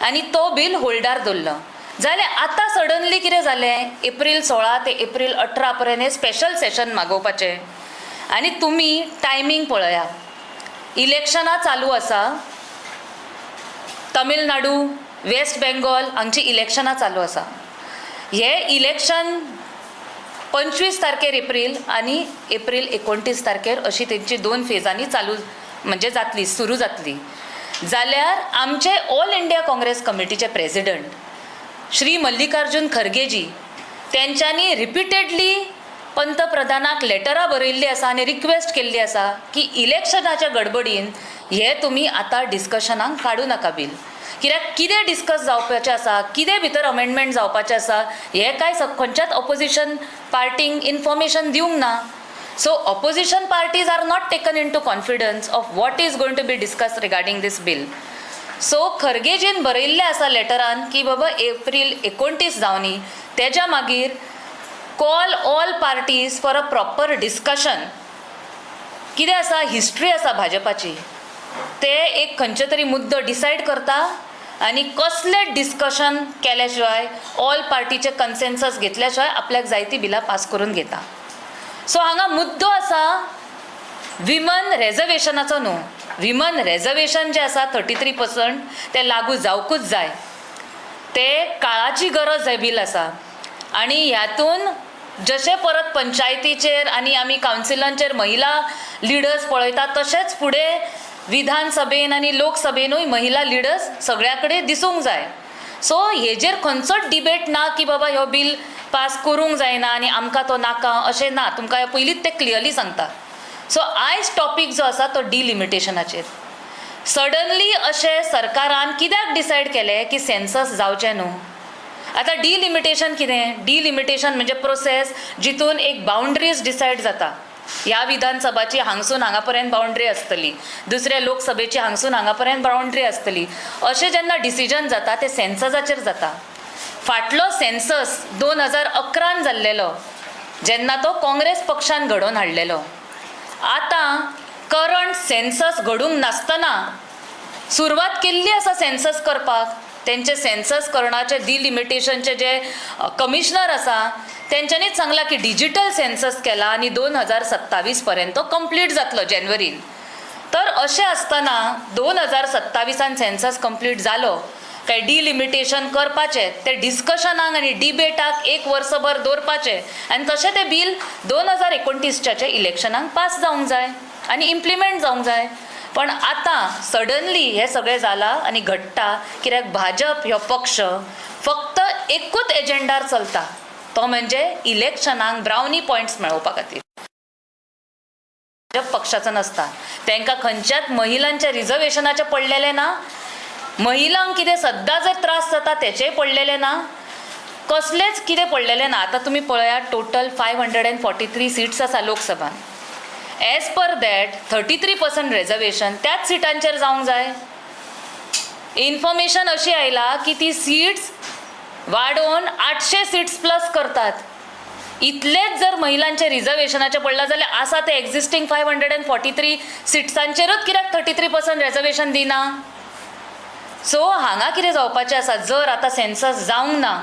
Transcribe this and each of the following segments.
आनी तो bill holder दवरलो. जाल्यार आतां सडनली कितें जालें? एप्रील 16 ते एप्रील 18 पर्यंत हें स्पेशल सेशन मागोवपाचें. आनी तुमी टायमींग पळया, इलेक्शनां चालू आसा. तमिळनाडू, वेस्ट बेंगॉल हांगची इलेक्शनां चालू आसा. हे इलेक्शन 25 तारखेर एप्रील आनी एप्रील 29 तारखेर अशी तेंची दोन फेजांनी चालू म्हणजे जातली, सुरू जातली. जाल्यार आमचे ऑल इंडिया काँग्रेस कमिटीचे प्रेसिडंट श्री मल्लिकार्जून खरगेजी, तेंच्यांनी रिपिटेडली पंतप्रधानाक लेटरां बरयल्लीं आसा आनी रिक्वेस्ट केल्ली आसा की इलेक्शनाच्या गडबडीन हे तुमी आतां डिस्कशनाक काडूं नाका बील, कित्याक कितें डिस्कस जावपाचें आसा, कितें भितर अमेंडमेंट जावपाचें आसा, हें कांय खंयच्याच ऑपोजिशन पार्टींक इन्फॉर्मेशन दिवंक ना. So opposition parties are not taken into confidence of what is going to be discuss regarding this bill. So खरगेजीन बरयल्लें आसा लेटरान की बाबा, एप्रील 29 जावनी, तेज्या मागीर call all parties for a proper discussion. कितें आसा, हिस्ट्री आसा भाजपाची, ते एक खंयचे तरी मुद्दो डिसायड करता आनी कसलें डिस्कशन केल्या शिवाय, ऑल पार्टीचे कन्सेन्सस घेतल्या शिवाय आपल्याक जाय ती बिलां पास करून घेता. सो हांगा मुद्दो आसा विमन रेजर्वेशनाचो न्हू. विमन रेजर्वेशन जें आसा 33%, तें लागू जावकूच जाय. ते काळाची गरज हें बील आसा. आनी ह्यातून जशें परत पंचायतीचेर आनी आमी कावन्सिलांचेर महिला लिडर्स पळयतात, तशेंच फुडें विधानसभेन आनी लोकसभेनूय महिला लिडर्स सगळ्या कडेन दिसूंक जाय. सो हेजेर खंयचोच डिबेट ना की बाबा हो बील पास करूंक जायना आनी आमकां तो नाका, अशें ना. तुमकां पयलींच ते क्लियरली सांगता. सो आयज टॉपीक जो आसा तो डिलिमिटेशनाचेर. सडनली अशें सरकारान कित्याक डिसायड केलें की सेन्सस जावचें न्हू? आतां डिलिमिटेशन कितें? डिलिमिटेशन म्हणजे प्रोसेस जितून एक बाउंड्रीज डिसायड जाता. ह्या विधानसभाची हांगसून हांगा पर्यंत बाउंड्री आसतली, दुसऱ्या लोकसभेची हांगसून हांगा पर्यंत बाउंड्री आसतली, अशें जेन्ना डिसिजन जाता तें सेन्ससाचेर जाता. फाटलो सेन्सस 2011न जाल्लेलो, जेन्ना तो काँग्रेस पक्षान घडोवन हाडलेलो. आतां करंट सेन्सस घडूंक नासतना सुरवात केल्ली आसा सेन्सस करपाक. तेंचे सेन्सस करणाचे, डिलिमिटेशनचे जे कमिशनर आसा, तेंच्यांनीच सांगलां की डिजिटल सेन्सस केला आनी 2027 पर्यंत तो कंप्लीट जातलो जेनवरीन. तर अशें आसतना 2027न सेन्सस कंप्लीट जालो काय डिलिमिटेशन करपाचें तें डिस्कशनाक आनी डिबेटाक एक वर्सभर दवरपाचें आनी तशें तें बील 2029च्या इलेक्शनाक पास जावंक जाय आनी इम्प्लिमेंट जावंक जाय. पण आतां सडनली हें सगळें जालां आनी घडटा कित्याक भाजप हो पक्ष फक्त एकूच एजेंडार चलता, तो म्हणजे इलेक्शनाक ब्रावनी पॉयंट्स मेळोवपा खातीर. भाजप पक्षाचो नासता. तांकां खंयच्याच महिलांच्या रिजर्वेशनाचें पडलेलें ना, महिलांक कितें सद्दां जर त्रास जाता तेचेय पडलेलें ना, कसलेंच कितें पडलेलें ना. आतां तुमी पळयात, total 543 seats आसा लोकसभान. As per that 33% reservation त्याच सिटांचेर जावंक जाय. इन्फॉर्मेशन अशी आयला की ती सीट्स वाडोवन 800 सीट्स प्लस करतात. इतलेच जर महिलांचे रिजर्वेशनाचें पडलां जाल्यार आसा ते एक्झिस्टींग 543 सिट्सांचेरूच कित्याक 33% रेजर्वेशन दिना? सो हांगा कितें जावपाचें आसा, जर आतां सेन्सस जावंक ना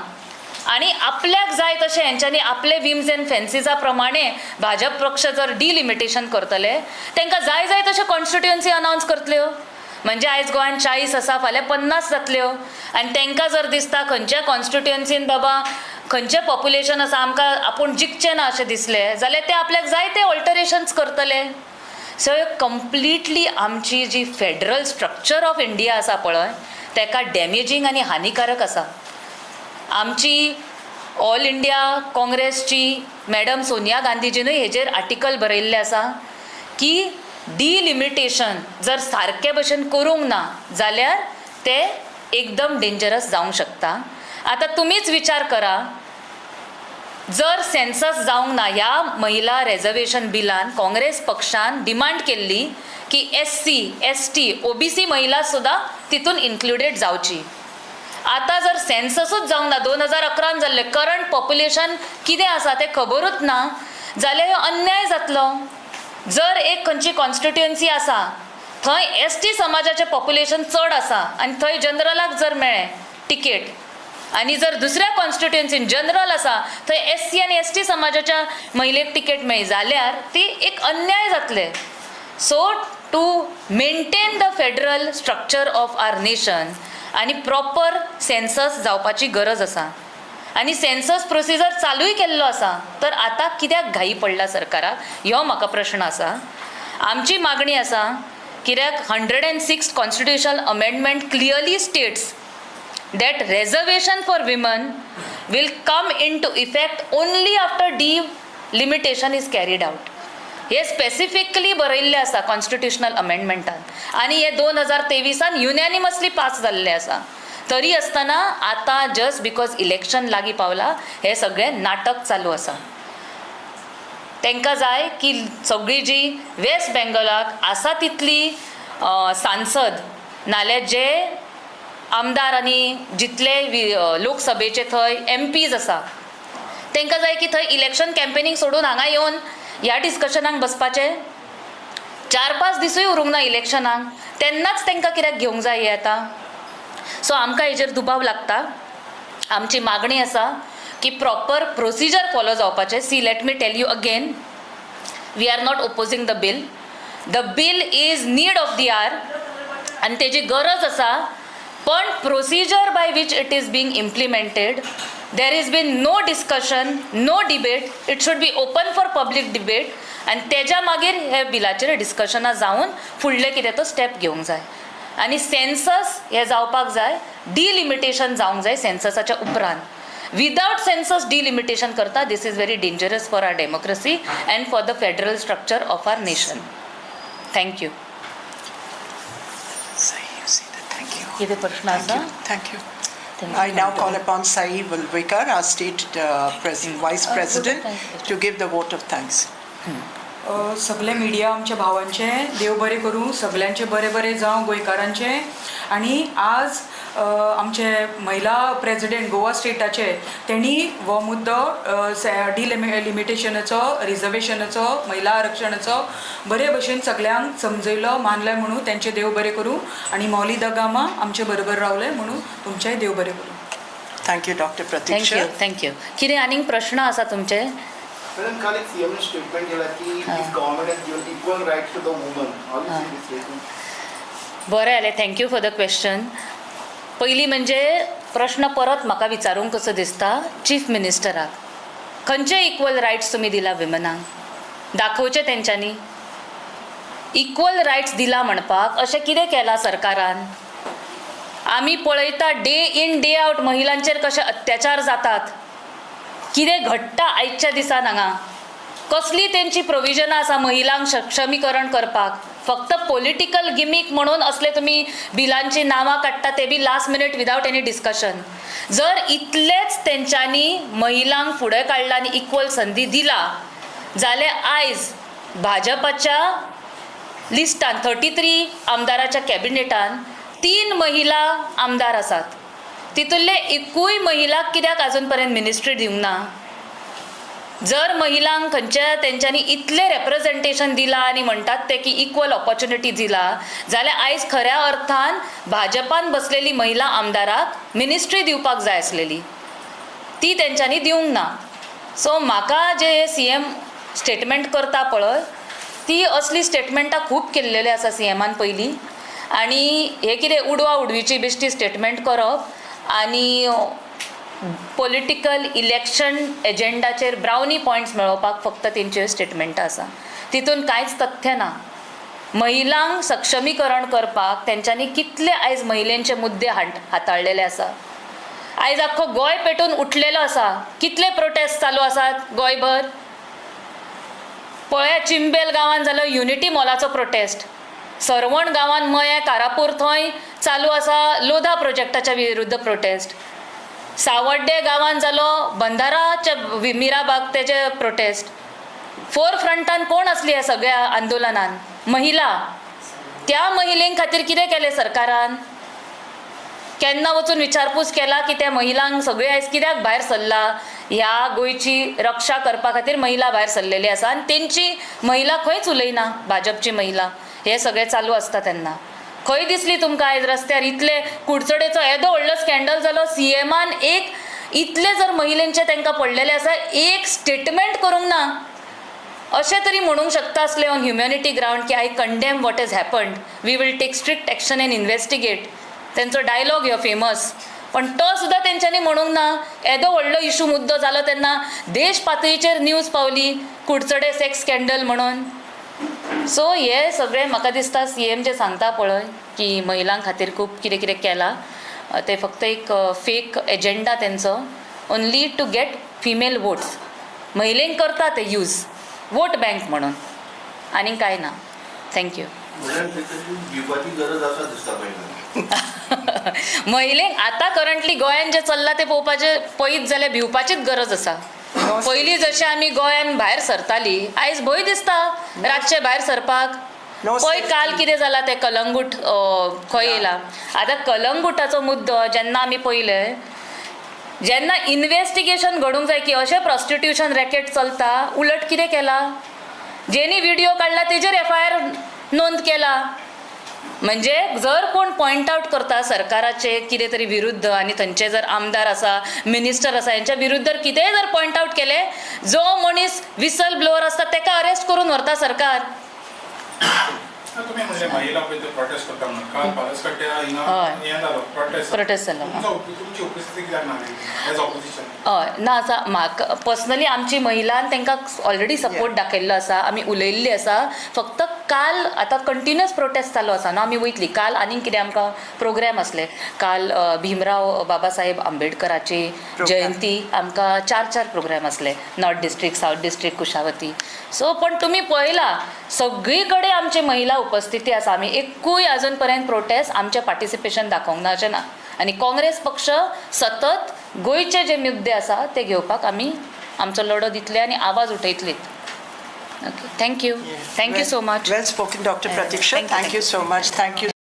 आनी आपल्याक जाय तशें हेंच्यांनी आपले विम्स एंड फॅन्सीजा प्रमाणे भाजप पक्ष जर डिलिमिटेशन करतले, तांकां जाय जाय तशें कॉन्स्टिट्युएन्सी अनावन्स करतल्यो. म्हणजे आयज गोंयांत 40 आसा, फाल्यां 50 जातल्यो. आनी तांकां जर दिसता खंयच्या कॉन्स्टिट्युएन्सीन बाबा खंयचें पॉप्युलेशन आसा, आमकां आपूण जिखचें ना अशें दिसलें जाल्यार ते आपल्याक जाय ते ऑल्टरेशन्स करतले. सो कंप्लिटली आमची जी फेडरल स्ट्रक्चर ऑफ इंडिया आसा पळय, तेका डॅमेजींग आनी हानिकारक आसा. आमची ऑल इंडिया काँग्रेसची मॅडम सोनिया गांधीजीनूय हेजेर आर्टिकल बरयल्लें आसा की डिलिमिटेशन जर सारके भशेन करूंक ना जाल्यार ते एकदम डेंजरस जावंक शकता. आतां तुमीच विचार करा, जर सेन्सस जावंक ना, ह्या महिला रेजर्वेशन बिलान काँग्रेस पक्षान डिमांड केल्ली की S C, S T, OBC महिला सुद्दां तितून इन्क्लुडेड जावची. आतां जर सेन्ससूच जावंक ना, 2011न जाल्लें, करंट पॉप्युलेशन कितें आसा तें खबरूच ना जाल्यार हो अन्याय जातलो. जर एक खंयची कॉन्स्टिट्युएन्सी आसा, थंय एस टी समाजाचें पॉप्युलेशन चड आसा आनी थंय जनरलाक जर मेळ्ळें टिकेट आनी जर दुसऱ्या कॉन्स्टिट्युएन्सीन जनरल आसा थंय एस सी आनी एस टी समाजाच्या महिलेक तिकेट मेळ्ळी जाल्यार ती एक अन्याय जातले. So to maintain the federal structure of our nation आनी प्रॉपर सेन्सस जावपाची गरज आसा आनी सेन्सस प्रोसिजर चालूय केल्लो आसा, तर आतां कित्याक घाई पडला सरकाराक ह्यो म्हाका प्रश्न आसा. आमची मागणी आसा, कित्याक 106 constitutional amendment clearly states that reservation for women will come into effect only after delimitation is carried out. हे स्पेसिफिकली बरयल्लें आसा कॉन्स्टिट्युशनल अमेंडमेंटान आनी हे 2023आन युनॅनिमसली पास जाल्लें आसा. तरी आसतना आतां जस्ट because election लागीं पावलां, हें सगळें नाटक चालू आसा. तांकां जाय की सगळी जी वेस्ट बेंगॉलाक आसा तितली सांसद नाल्यार जे आमदार आनी जितले लोकसभेचे थंय एमपीज आसा, तांकां जाय की थंय इलेक्शन कॅम्पेनींग सोडून हांगा येवन ह्या डिस्कशनाक बसपाचें. 4-5 दिसूय उरूंक ना इलेक्शनाक, तेन्नाच तांकां कित्याक घेवंक जाय हें आतां? सो आमकां हेजेर दुबाव लागता. आमची मागणी आसा की प्रॉपर प्रोसिजर फॉलो जावपाचें. See, let me tell you again, we are not opposing the bill. The bill is need of the hour आनी तेजी गरज आसा, पण procedure by which it is being implemented, there is been no discussion, no debate. It should be open for public debate आनी तेज्या मागीर हे बिलाचेर डिस्कशनां जावन फुडलें कितें तो स्टेप घेवंक जाय आनी सेन्सस हें जावपाक जाय, डिलिमिटेशन जावंक जाय सेन्ससाच्या उपरांत. विदावट सेन्सस डिलिमिटेशन करता, this is very dangerous for our democracy and for the federal structure of our nation. Thank you. Sai, you see that. Thank you. कितें प्रश्न आसा? Thank you. Thank you. I now call upon Sai Valvikar, our state Vice President, vote of thanks. To give the vote of thanks. सगळे media आमच्या भावांचे देव बरें करूं, सगल्यांचें बरें बरें जावं, गोंयकारांचें. आनी आज आमचे महिला प्रेजिडेंट गोवा स्टेटाचे, तेणी हो मुद्दो डिलिमिटेशनाचो, रिजर्वेशनाचो, महिला आरक्षणाचो बरे भशेन सगल्यांक समजयलो, मानलें म्हणून तेंचें देव बरें करूं. आनी मॉली दगामा आमचे बरोबर रावले म्हणून तुमचेंय देव बरें करूं. Thank you, Dr. Pratiksha. Thank you, thank you. कितें आनीक प्रश्न आसा तुमचे? मॅडम, काल एक सीएम ने स्टेटमेंट दिला की this government has given equal rights to the woman. How you see this statement? बरें जालें, thank you for the question. पयलीं म्हणजे प्रश्न परत म्हाका विचारूंक कसो दिसता चीफ मिनिस्टराक, खंयचे इक्वल रायट्स तुमी दिला विमनाक? दाखोवचें तेंच्यांनी. इक्वल रायट्स दिला म्हणपाक अशें कितें केलां सरकारान? आमी पळयता डे इन डे आउट महिलांचेर कशे अत्याचार जातात, कितें घडटा आयच्या दिसान हांगा, कसली तेंची प्रोविजनां आसा महिलांक सक्षमीकरण करपाक. फक्त पॉलिटिकल गिमीक म्हणून असले तुमी बिलांची नांवां काडटा, ते बी last minute without any discussion. जर इतलेच तेंच्यांनी महिलांक फुडें काडला आनी इक्वल संदी दिला जाल्यार आयज भाजपाच्या लिस्टान 33 आमदाराच्या कॅबिनेटान तीन महिला आमदार आसात. तितूंतले एकूय महिलाक कित्याक अजून पर्यंत मिनिस्ट्री दिवंक ना? जर महिलांक खंयच्या तेंच्यांनी इतलें रेप्रेजेंटेशन दिलां आनी म्हणटात ते की इक्वल ऑपॉर्च्युनिटी दिला, जाल्यार आयज खऱ्या अर्थान भाजपान बसलेली महिला आमदाराक मिनिस्ट्री दिवपाक जाय आसलेली, ती तेंच्यांनी दिवंक ना. सो म्हाका जे सीएम स्टेटमेंट करता पळय, ती असली स्टेटमेंटां खूब केल्लेली आसा सीएमान पयलीं. आनी हे कितें उडवा उडवीची बेश्टी स्टेटमेंट करप आनी पॉलिटिकल इलेक्शन एजेंडाचेर ब्रावनी पॉयंट्स मेळोवपाक फक्त तेंच्यो स्टेटमेंटां आसा, तितून कांयच तथ्य ना. महिलांक सक्षमीकरण करपाक तेंच्यांनी कितले आयज महिलेंचे मुद्दे हाताळलेले आसा? आयज आख्खो गोंय पेटून उठलेलो आसा. कितले प्रोटेस्ट चालू आसात गोंयभर पळया. चिंबेल गांवान जालो युनिटी मॉलाचो प्रोटेस्ट, सर्वण गांवान, मयें, कारापूर थंय चालू आसा लोधा प्रोजेक्टाच्या विरुद्ध प्रोटेस्ट, सावड्डे गांवान जालो बंधाराच्या मिराबाग तेजे प्रोटेस्ट. फोर फ्रंटान कोण आसली ह्या सगळ्या आंदोलनान? महिला. त्या महिलें खातीर कितें केलें सरकारान? केन्ना वचून विचारपूस केला की त्या महिलांक सगळे आयज कित्याक भायर सरला? ह्या गोंयची रक्षा करपा खातीर महिला भायर सरलेली आसा आनी तेंची महिला खंयच उलयना. भाजपची महिला हे सगळें चालू आसता तेन्ना. खंय दिसली तुमकां आयज रस्त्यार इतले कुडचडेचो येदो व्हडलो स्कँडल जालो, सीएमान एक इतले जर महिलेंचे तांकां पडलेले आसा, एक स्टेटमेंट करूंक ना. अशें तरी म्हणूंक शकता आसलें ऑन ह्युमॅनिटी ग्रावंड की I condemn what has happened, we will take strict action and investigate. तेंचो डायलॉग ह्यो फेमस, पण तो सुद्दां तेंच्यांनी म्हणूंक ना. येदो व्हडलो इशू मुद्दो जालो तेन्ना देश पातळीचेर न्यूज पावली कुडचडे सेक्स स्कँडल म्हणून. सो हे सगळें म्हाका दिसता सीएम जे सांगता पळय की महिलां खातीर खूब कितें कितें केलां, तें फक्त एक फेक एजेंडा तेंचो, only to get female votes. महिलेंक करता ते यूज वोट बँक म्हणून, आनी कांय ना. Thank you. म्हणल्यार थंय भिवपाची गरज आसा दिसता पळय. महिलेंक आतां करंटली गोंयान जें चल्लां तें पळोवपाचें पळयत जाल्यार भिवपाचीच गरज आसा. पयलीं जशें आमी गोंयान भायर सरतालीं, आयज भंय दिसता रातचें भायर सरपाक. No पळय safety. काल कितें जालां तें कलंगूट खंय येयला आतां कलंगूटाचो मुद्दो. जेन्ना आमी पळयलें, जेन्ना इन्वेस्टिगेशन घडूंक जाय की अशें प्रॉस्टिट्युशन रॅकेट चलता, उलट कितें केलां, जेनी व्हिडियो काडला तेजेर एफआयआर नोंद केला. म्हणजे जर कोण पॉयंट आवट करता सरकाराचे कितें तरी विरुद्ध आनी थंयचे जर आमदार आसा, मिनिस्टर आसा, हेंच्या विरुद्ध जर कितेंय जर पॉयंट आवट केलें, जो मनीस विसल ब्लोवर आसता तेका अरेस्ट करून व्हरता सरकार. तुमी म्हणलें महिला पळय ते प्रोटेस्ट करता म्हणून, काल पालसकट्ट्या हिंगा हें जालो प्रोटेस्ट. प्रोटेस्ट जालो. तुमची उपस्थिती कित्याक ना एज ऑपोजिशन? हय, ना आसा. म्हाका पर्सनली आमची महिलान तांकां ऑलरेडी सपोर्ट दाखयल्लो आसा, आमी उलयल्ली आसा. फक्त काल आतां कंटिन्युअस प्रोटेस्ट चालू आसा न्हू, आमी वयतली. काल आनीक कितें आमकां प्रोग्राम आसले. काल भीमराव बाबासाहेब आंबेडकराची Program. जयंती, आमकां चार चार प्रोग्राम आसले, north district, south district, Kushavati. So पण तुमी पळयला सगळी कडेन आमची महिला उपस्थिती आसा. आमी एकूय अजून पर्यंत प्रोटेस्ट आमचें पार्टिसिपेशन दाखोवंक ना अशें ना. आनी काँग्रेस पक्ष सतत गोंयचे जे मुद्दे आसा ते घेवपाक आमी आमचो लढो दितले आनी आवाज उठयतलीत. Okay, thank you, thank you so much. Well spoken, Dr. Pratiksha. Thank you, Thank you so much. Thank you.